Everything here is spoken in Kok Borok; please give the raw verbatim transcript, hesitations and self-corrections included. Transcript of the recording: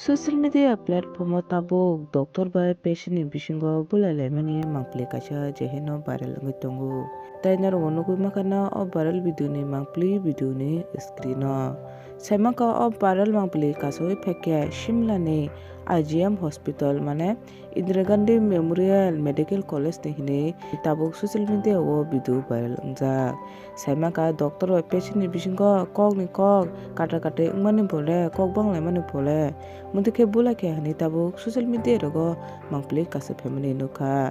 Social media platform o tabuk doctor bai patient ni bisingo bulai laimani mangpili kaisa je hino viral wngwi tongo. Tai norok nugwi mankha na o viral video ni mangpili video ni screen o. Saimankha o viral mangpili kasawi phaikhe Shimla ni I G M hospital mane Indira Gandhi Memorial Medical College ni hinwi tabuk social media o video viral wngjak. Saimankha doctor bai patient ni bisingo kok ni kok kata katai wngmani bole kok banglaimani bole muitu khe bulai khe hinwi tabuk social media rogo mangpili kasawi phaimani nukha.